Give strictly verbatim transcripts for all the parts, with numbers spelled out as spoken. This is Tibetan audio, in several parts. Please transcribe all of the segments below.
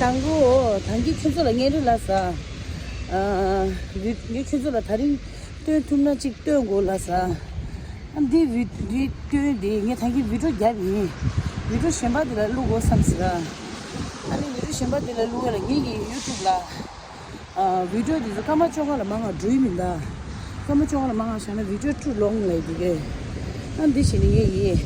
དང་པོ་ད་གིན་ཁྱོད་ཚོ་ལ་བརྙན་རིས་ལ་ཟ། ཨ། ངས་ཁྱོད་ཚོ་ལ་ད་རིང་སྟོན་ཐུབ་ན་གཅིག་སྟོན་དགོས་ལ་ཟ། ཨ། འདི་བི་འདི་སྟོན་འདི་ངས་ད་གིན་བི་ཌིའོ་བརྒྱབ་ཡིན། བི་ཌིའོ་གཞན་པ་འདི་ལ་བླུག་དགོས་བསམ་ཟེར། ཨ་ནི་བི་ཌིའོ་གཞན་པ་འདི་ལ་བླུག་ཡ་ལ་ངེད་ཀྱི་ཡུ་ཊུབ་ལ། ཨ། བི་ཌིའོ་འདི་ཚོ་སྐར་མ་བཅོ་ལྔ་ལ་མང་ང་འགྲོ་ཡི་མིན་ད། སྐར་མ་བཅོ་ལྔ་ལ་མང་ང་བཞག་ན་བི་ཌིའོ་too long ལ་ཡི་འདུག་གས། ཨ། འདི་བྱས་ནས་ངས་ཡིན།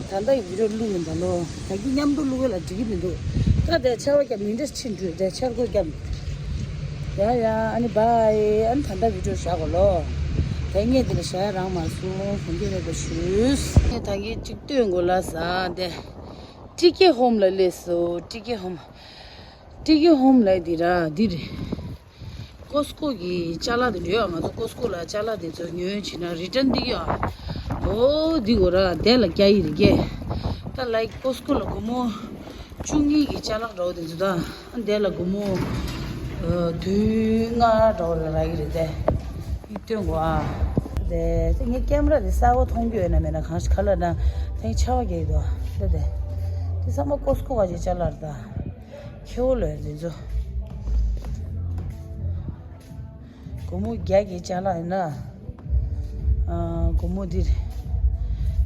ད་ལྟ་ཡི་བི་ཌིའོ་བླུག་ཡིན་པ་ལོ། ད་གིན་མཉམ་དུ་བླུག་ཡ་ལ་འགྲིག་གི་མི་འདུག་ད་དེ་ཆར་པ་བརྒྱབ་མི་འདྲ་ཕྱིན་འགྲོ་དེ་ཆར་གོས་བརྒྱབ། ཡ་ཡ། ཨ་ནི་བཱའི། ཨ་ནི་ད་ལྟ་བི་ཌིའོ་བཞག་གོ་ལོ། དེ་ངས་འདི་ལ་བཞག་ཡ་རག་མ་སོང་། གོང་གི་རེ་བ་ཞུས། ངས་ད་གིན་གཅིག་སྟོན་དགོས་ལ་ཟ་དེ། ཊི་ཀེ་ཧོམ་ལ་སླེབས་སོང་། ཊི་ཀེ་ཧོམ། ཊི་ཀེ་ཧོམ་ལ་འདི་ར་འདི་རེད། ཀོ་སི་ཀོ་གི་ཅ་ལག་དེ་འདྲ་ཡོད། ང་ཚོ་ཀོ་སི་ཀོ་ལ་ཅ་ལག་དེ་ཚོ་ཉོས་བྱས་ན་རི་ཊན་འདི་ཡོད། ཨོ་འདི་གོ་ར་དེ་ལ་རྒྱ་ཡིག་རེད་གས། ད་ལའིཀ་ཀོ་སི་ཀོ་ལ་སྒོར་མོ་བཅུ་གཉིས་ཀྱི་ཅ་ལག་འདྲ་བོ་དེ་ཚོ་ད། དེ་ལ་སྒོར་མོ་ཨ་བདུན་ལྔ་འདྲ་བོ་ལ་རག་གི་རེད་དེ། ཡིག་སྟོན་གོ་ཨ། དེ་དེ་ངའི་ཀེམ་ར་དེ་གསར་པ་མཐོང་རྒྱུ་ཡོད་ན་མེད་ན་གང་ཞིག་ག་ལ་ན་དེ་ཆར་པ་རྒྱག་གི་འདུག་ཨ། དེ་དེ་དེ་ཚང་མ་ཀོ་སི་ཀོ་ག་ཅིག་ཅ་ལག་རེད་ད། ཁེ་བོ་ལོས་འདི་ཚོ། སྒོར་མོ་བརྒྱ་གི་ཅ་ལག་ཡིན་ན། ཨ། སྒོར་མོ་འདིར་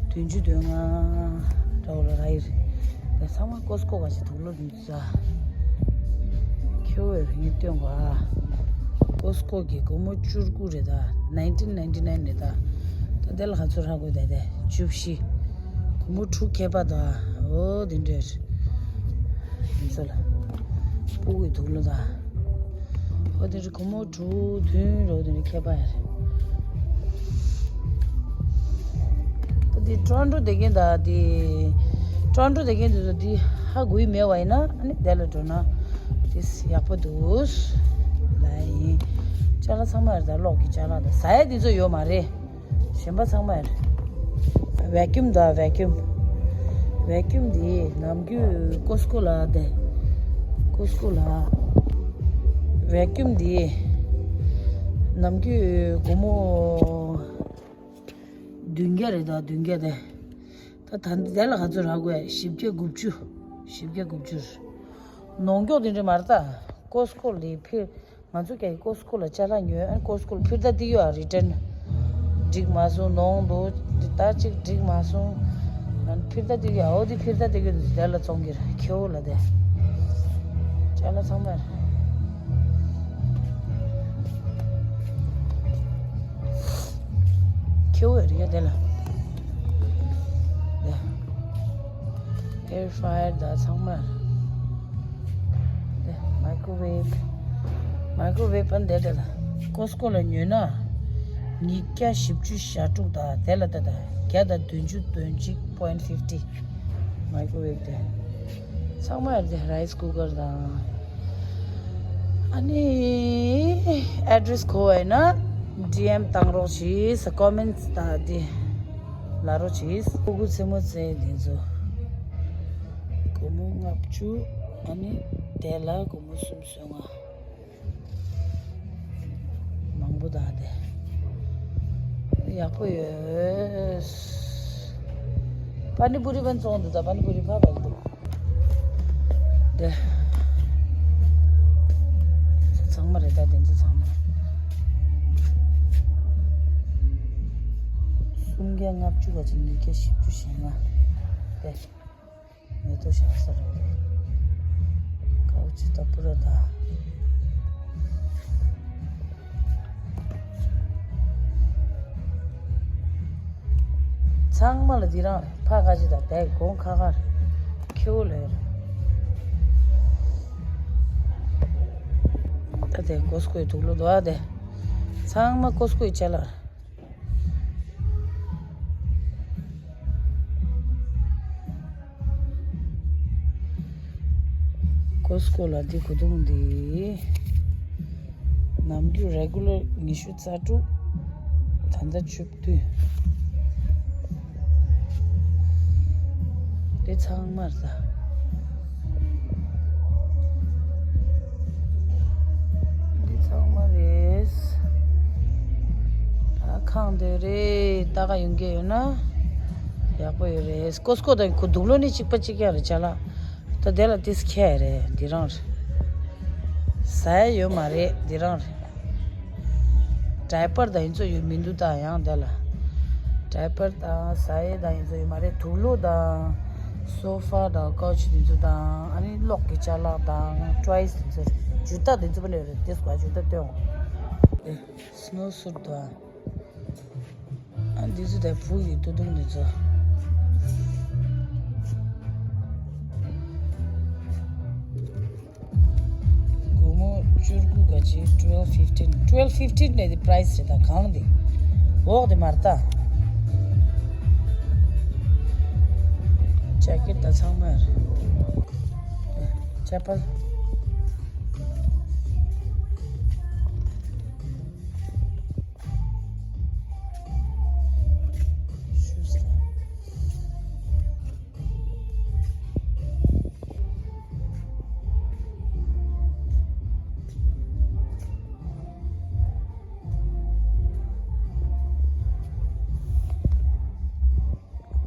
བདུན་ཅུ་དོན་ལྔ་འདྲ་བོ་ལ་རག་གི་རེད། དེ་ཚང་མ་ཀོ་སི་ཀོ་ག་ཅིག་དུག་ལོག་འདི་ཚོ། ཁེ་བོ་ཡོད་རེད་ངས་སྟོན་གོ་ཨ། ཀོ་སི་ཀོ་གི་སྒོར་མོ་བཅུ་དགུ་རེད་ད། nineteen ninety nine རེད་ད། ད་དེ་ལ་ག་ཚོད་རག་གོ་ད་དེ་བཅུ་བཞི། སྒོར་མོ་དྲུག་ཁྱད་པར་ད། ཨོ་འདི་འདྲས། ཡིན་ས་ལ། སྤུ་གུའི་དུག་ལོག་ད། ཨོ་དེ་རེད། སྒོར་མོ་དྲུག་བདུན་རེད། དེ་ནི་ཁྱད་པར་ཡ་རེད། ད་དེ་ཊོ་རོན་ཊོ་བསྡད་མཁན་ད་དེ། ཊོ་རོན་ཊོ་བསྡད་མཁན་དེ་ཚོ་དེ་ཧ་གོ་ཡི་མེད་པ་ཡིན་ན་ཨ་ནི་དེ་ལ་འགྲོ་ན་དེ་ཡག་པོ་འདུག་ལ་ཡིན། ཅ་ལག་ཚང་མ་རེད་ད། གློག་གི་ཅ་ལག་ད་ཟ་ཡ་དེ་ཚོ་ཡོད་མ་རེད། གཞན་པ་ཚང་མ་ཡར། ཝེ་ཀྱུམ་དང་ཝེ་ཀྱུམ། ཝེ་ཀྱུམ་འདི་ནམ་རྒྱུན་ཀོ་སི་ཀོ་ལ་དེ། ཀོ་སི་ཀོ་ལ། ཝེ་ཀྱུམ་འདི་ནམ་རྒྱུན་སྒོར་མོ་བདུན་བརྒྱ་རེད་ད། བདུན་བརྒྱ་དེ། ད་ད་འདི་དེ་ལ་ག་ཚོད་རག་གོ་ཡ། བཞི་བརྒྱ་དགུ་བཅུ། བཞི་བརྒྱ་དགུ་བཅུ། ནོར་འཁྱོག་དེ་འདྲ་མ་རེད་ད། ཀོ་སི་ཀོ་ལ་ཕེབས། ང་ཚོ་ཀྱང་ཀོ་སི་ཀོ་ལ་ཅ་ལག་ཉོས། ཨ་ནི་ཀོ་སི་ཀོ་ལ་ཕྱིར་ལྟ་དེ་ཡོད་ཨ། རི་ཊན་འགྲིག་མ་སོང་། ནོར་འདུག་ད་ཅིག་འགྲིག་མ་སོང་། ཨ་ནི་ཕྱིར་ལྟ་དེ་ཡོད་ཨ། འོ་དེ་ཕྱིར་ལྟ་དེ་གི་དེ་ལ་བཙོང་གི་རེད། ཁེ་བོ་ལ་དེ་ཅ་ལག་ཚང་མ་རེད། ཁེ་བོ་རེད་ཡ་དེ་ལ། ཡ། ཧེར་ཕ་ཡར་དང་ཚང་མ། དེ་མའི་ཀོ་ཝེབ། མའི་ཀོ་ཝེབ་པ་འདི་དེ་ལ། ཀོ་སི་ཀོ་ལ་ཉོས་ན། ཉིས་བརྒྱ་བཞི་བཅུ་ཞེ་དྲུག་དང་དེ་ལ་དེ་དང་བརྒྱ་དང་བདུན་ཅུ་དོན་གཅིག་པོ་ཡིན་ཕིབ་ཊི། མའི་ཀོ་ཝེབ་དེ། ཚང་མ་ཡར་དེ་རའིས་ཀུ་ཀར་དང་། ཨ་ནི་ཨེ་ཌི་རེ་སི་གོ་བ་ཡིན་ན་ཌི་ཨེམ་བཏང་རོགས་གྱིས། ཀོ་མེན་ཊི་དང་དེ་ལབ་རོགས་གྱིས། ཕྲུ་གུ་རྩེད་མོ་རྩེ་དེ་ཚོ། སྒོར་མོ་ལྔ་བཅུ། ཨ་ནི་དེ་ལ་སྒོར་མོ་སུམ་ཅུ་སོ་ལྔ། མང་པོ་དང་དེ། ཡག་པོ་ཡོད། པ་ནི་པུ་རི་བན་བཙོང་འདུག་ད་པ་ནི་པུ་རི་ཕ་བ་འདུག་དེ་ཚང་མ་རེད་ད། དེ་ཚོ་ཚང་མ། སུམ་བརྒྱ་ལྔ་བཅུ་ག་ཅིག་ཉིས་བརྒྱ་བཞི་བཅུ་ཞེ་ལྔ། དེ་མེ་ཏོག་བཞག་ས་རེད། ཀའུ་ཆི་ད་པུ་ར་ད། ཚང་མ་ལ་འདི་རང་ཕ་ཁ་ཅིག་དང་དེ་གོང་ཁ་ཁར་ཁེའུ་ལོས་རེད། ད་དེ་ཀོ་སི་ཀོའི་དུག་ལོག་འདུག་ཨ། དེ་ཚང་མ་ཀོ་སི་ཀོའི་ཅ་ལག། ཀོ་སི་ཀོ་ལ་འདི་གོ་དུང་འདི། ནམ་རྒྱུན་རེ་གུ་ལར་ཉི་ཤུ་རྩ་དྲུག་ད་ལྟ་བཅུ་བདུན། འདི་ཚང་མ་རེད་ད། འདི་ཚང་མ་རེད། ཨ་ཁང་དེ་རེད། ལྟ་ག་ཡོང་གི་ཡོད་ན་ཡག་པོ་ཡོད་རེད། ཀོ་སི་ཀོ་དང་ཁོ་དུག་ལོག་ནི་གཅིག་པ་གཅིག་རྐྱང་རེད་ཅ་ལག་ད་དེ་ལ་ཏིས་ཁྱད་རེད། འདི་རང་རེད། ཟ་ཡ་ཡོད་མ་རེད། འདི་རང་རེད། ཌའི་པར་དང་ཡིན་ཚོ་ཡོད་མི་འདུག་ད་ཡང་དེ་ལ། ཌའི་པར་དང་ཟ་ཡ་དང་ཡིན་ཚོ་ཡོད་མ་རེད། དུག་ལོག་དང་། སོ་ཕ་དང་ཀའོ་ཆི་དེ་ཚོ་དང་། ཨ་ནི་གློག་གི་ཅ་ལག་དང་ཊོའི་སི་དེ་ཚོ་རེད། ཇུ་ཏ་དེ་ཚོ་པ་ནས་རེད། དེ་སྐོར་ཇུ་ཏ་སྟོན་འོང་། སྣོ་སུར་དང་། ཨ་འདི་ཚོ་དང་བུ་ཡི་ཏུ་ཏུང་འདི་ཚོ། སྒོར་མོ་བཅུ་དགུ་ག་ཅིག twelve fifteen, twelve fifteen ནས་དེ་པ་རའི་སི་རེད། ད་གང་དེ་འོག་དེ་མར་ལྟ། ཇེ་ཀེཊ་ད་ཚང་མ་རེད། ཅ་པལ།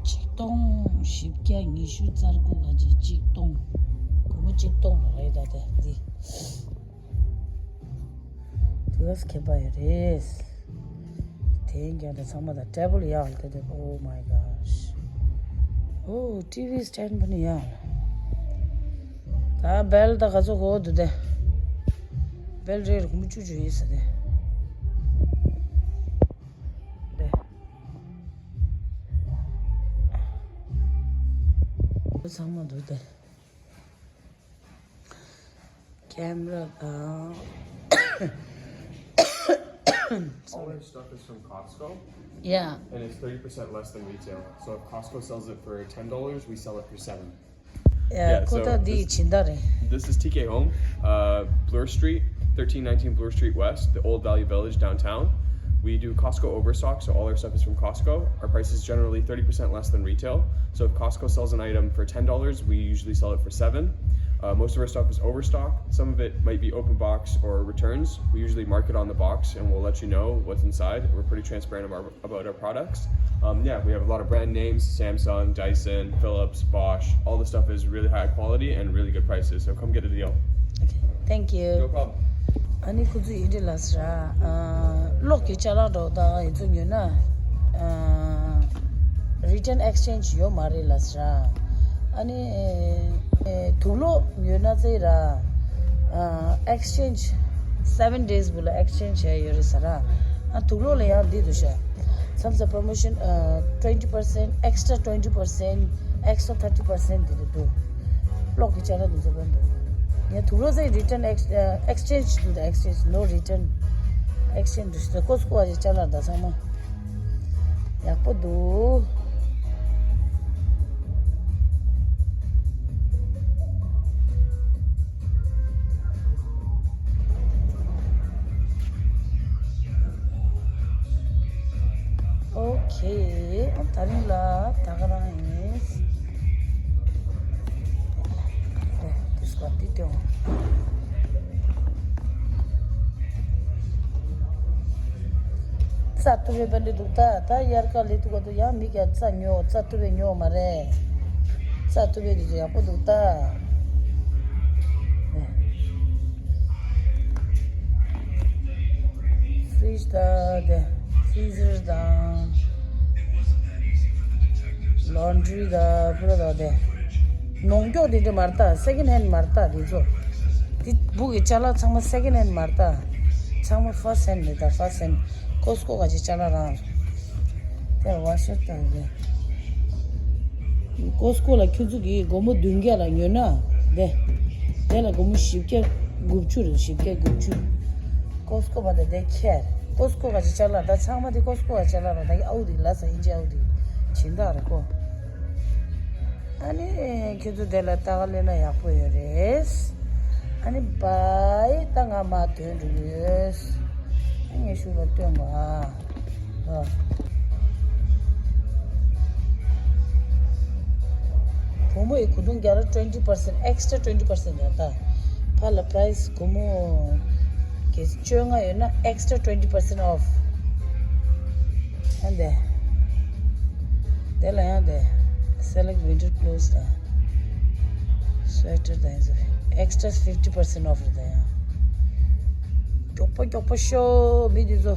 ཆིག་སྟོང་བཞི་བརྒྱ་ཉི་ཤུ་རྩ་དགུ་ག་ཅིག་ཆིག་སྟོང་། སྒོར་མོ་ཆིག་སྟོང་རེད། ད་དེ་འདི། དེ་ག་ཁྱད་པར་ཡོད་རེད། དེ་ཡིན་ཀྱང་དེ་ཚང་མ་ད་ཊེ་བལ་ཡག་ལ་དེ་དེ། Oh my gosh. Oh, ཊི་ཝི་སི་ཊེན་ཌི་པ་ནི་ཡག་ལ། ད་བེལ་ད་ག་ཚོད་གོ་འདུག་དེ། བེལ་རེ་རེ་སྒོར་མོ་བཅུ་བཅུ་ཡིན་ས་དེ། དེ། དེ་ཚང་མ་འདུག་དེ། ཀེམ་ར་དང་། All our stuff is from Costco, yeah, and it's thirty percent less than retail. So if Costco sells it for ten dollars, we sell it for seven. Yeah, yeah, ཁོ་so ད་འདི་this, ཇི་འདྲ་རེད། This is T K Home, uh, Bloor Street, thirteen nineteen Bloor Street West, the Old Value Village downtown. We do Costco overstock, so all our stuff is from Costco. Our price is generally thirty percent less than retail. So if Costco sells an item for ten dollars, we usually sell it for seven. Uh, most of our stuff is overstock. Some of it might be open box or returns. We usually mark it on the box and we'll let you know what's inside. We're pretty transparent about, about our products. Um, yeah, we have a lot of brand names: Samsung, Dyson, Philips, Bosch. All the stuff is really high quality and really good prices. So come get a deal. Okay, thank you. No problem. ཨ་ནི་ཁོ་ཚོས་ཡིན་འདྲི་ལ་ཟེར། ཨ། གློག་གི་ཅ་ལག་འདྲ་བོ་དང་ཡིན་ཚོ་ཉོས་ན། ཨ། རི་ཊན་ཨེག་སི་ཅེན་ཇི་ཡོད་མ་རེད་ལ་ཟེར། ཨ་ནི། ཨེ། དུག་ལོག་ཉོས་ན་ཚེ་ར། ཨ། ཨེག་སི་ཅེན་ཇི། seven days བུ་ལ་ཨེག་སི་ཅེན་ཇི་བྱས་ཡོད་རེད་ཟེར། ཨ། དུག་ལོག་ལ་ཡང་འདི་འདུག་ཤག་མཚམས་མཚམས་པོ་རོ་མོ་ཤན། ཨ། twenty percent, extra twenty percent, extra thirty percent དེ་རེད་འདུག་གློག་གི་ཅ་ལག་དེ་ཚོ་དཔོན་འདུག་ཡང་དུག་ལོག་ཚེ་རི་ཊན་ཨེག་ཨེག་སི་ཅེན་ཇི་འདུག་ད་ཨེག་སི་ཅེན་ཇི། no return. ཨེག་སི་ཅེན་ཇི་འདུག་ད་ཀོ་སི་ཀོ་བ་ཅི་ཅ་ལག་ད་ཚང་མ་ཡག་པོ་འདུག་ཨོ་ཁེ། ད་རིང་ལ་ད་ག་རང་ཡིན། ཨོ། དུས་སྐབས་འདི་སྟོན། རྩྭ་ཐུབ་པའི་པན་ཏི་འདུག་ད་ད་དབྱར་ཁ་ལས་ཐུག་ག་དུ་ཡང་མི་ག་རྩྭ་ཉོ། རྩྭ་ཐུབ་པའི་ཉོ་མ་རེད། རྩྭ་ཐུབ་པའི་དུས་ཚོད་ཡག་པོ་འདུག་ད། ཧྥི་རིཇ་དང་དེ་ཧྥི་རི་ཛར་དང་ལོན་ཌི་རི་དང་པུ་ར་དང་དེ་ནང་སྐྱོག་དེ་འདྲ་མ་རེད་ད། སེ་ཀེན་ཌི་ཧེན་ཌི་མ་རེད་ད། དེ་ཚོ་དེ་བུ་གི་ཅ་ལག་ཚང་མ་སེ་ཀེན་ཌི་ཧེན་ཌི་མ་རེད་ད། ཚང་མ་ཕར་སི་ཊི་ཧེན་ཌི་རེད་ད། ཕར་སི་ཊི་ཧེན་ཌི། ཀོ་སི་ཀོ་ག་ཅིག་ཅ་ལག་རང་རེད། དེ་ཝ་ཤར་དང་དེ། ཀོ་སི་ཀོ་ལ་ཁྱོད་ཚོ་གིས་སྒོར་མོ་བདུན་བརྒྱ་ལ་ཉོས་ན་དེ། དེ་ལ་སྒོར་མོ་བཞི་བརྒྱ་དགུ་བཅུ་རེད། བཞི་བརྒྱ་དགུ་བཅུ། ཀོ་སི་ཀོ་བ་དེ་དེ་ཁྱེར། ཀོ་སི་ཀོ་ག་ཅིག་ཅ་ལག་ད་ཚང་མ་དེ་ཀོ་སི་ཀོ་ག་ཅ་ལག་ར། ད་གི་ཨའུ་དེ་ལ་ས་ཨིན་ཇི་ཨའུ་དེ་སྦྱིན་བདག་རེད་ཀོ། ཨ་ནི་ཁྱོད་ཚོ་དེ་ལ་ལྟ་ག་སླེབས་ན་ཡག་པོ་ཡོད་རེད། ཨ་ནི་བཱའི། ད་ང་མར་ཐོན་འགྲོ་གི་ཡོད། ཨ་ངས་ཤུགས་ལ་སྟོན་པ། ཨ། བུ་མོ་ཡི་གོས་ཐུང་རྒྱག་ལ་twenty percent, extra twenty percent ཡོད་ད། ཕར་ལ་པ་རའི་སི་སྒོར་མོ་གལ་སྲིད་བཅོ་ལྔ་ཡོད་ན་extra twenty percent off། ཡང་དེ། དེ་ལ་ཡང་དེ། select winter clothes དང་། སུ་ཝེ་ཊར་དང་ཡང་extra fifty percent off རེད་ད་ཡང་། མགྱོགས་པོ་མགྱོགས་པོ་ཤོག་མི་འདི་ཚོ།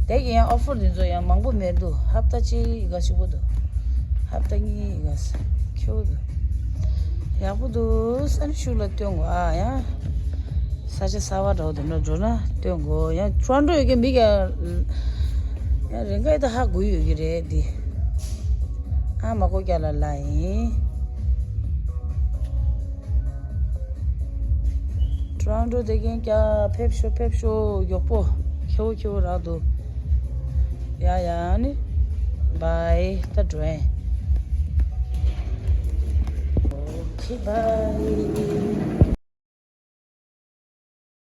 དེ་གི་ཡང་ཨོ་ཕར་འདི་ཚོ་ཡང་མང་པོ་མེད་འདུག་ཧབ་ཏ་གཅིག་ག་ཞིག་པོ་འདུག་ཧབ་ཏ་གཉིས་ག་ཁྱོད་འདུག་ཡག་པོ་འདུག་སན་ཤུ་ལ་སྟོན་དགོས་ཨ་ཡང་། ས་ཆ་གསར་པ་འདྲ་བོ་འདི་འདྲ་འགྲོ་ན་སྟོན་དགོས་ཡང་ཊོ་རོན་ཊོ་ཡོད་མཁན་མི་ག་ཡང་རེ་འགའ་ད་ཧ་གོ་ཡོད་ཀྱི་རེད་འདི། ཨ་མ་ཀོ་ཀྱ་ལ་ལ་ཡིན། ཊོ་རོན་ཊོ་དེ་གན་ཀྱ་ཕེབས་ཤོག་ཕེབས་ཤོག་མགྱོགས་པོ་ཁེ་བོ་ཁེ་བོ་རག་འདུག་ཡ་ཡ་ནི་བའི་ད་འགྲོ་ཡིན། ཨོ་ཁེ་བའི།